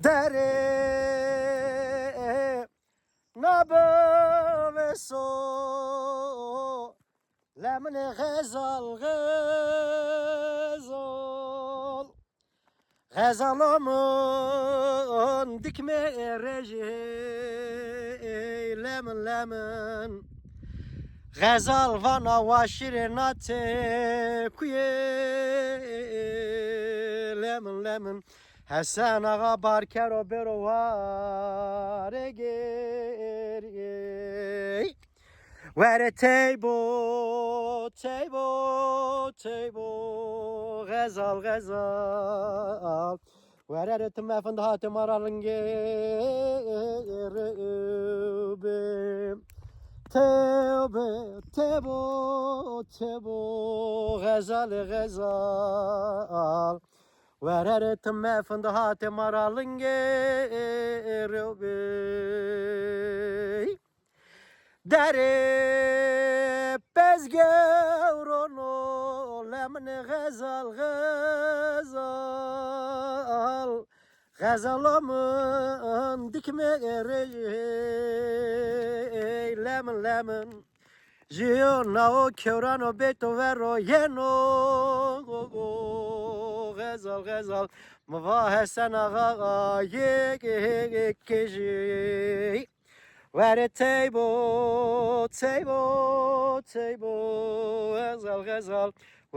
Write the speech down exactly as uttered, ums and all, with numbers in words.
Derê na biveso, leminê xezal, xezal. Xezala min dikmê rejê, lemin, lemin. Xezal vana wa şirê na tekuyê, lemin, lemin. Hesen Axa barkero bêro warê gêrê. Were teybo, teybo, teybo, xezal, xezal. Were rê ti mefind hatê ma ra lingê rewbê. Teybo, teybo, teybo, xezalê xezal. Were rê ti mefind hatê ma ra lingê rewbê. Derê pez gewrono, leminê xezal, xezal. Xezala min dikmê rejê, lemin, lemin. Jiyo nao kewrano bêto vero yeno, xezal, xezal. Mi va Hesen Axa yê kejê. Were teybo, teybo, teybo, xezal, xezal.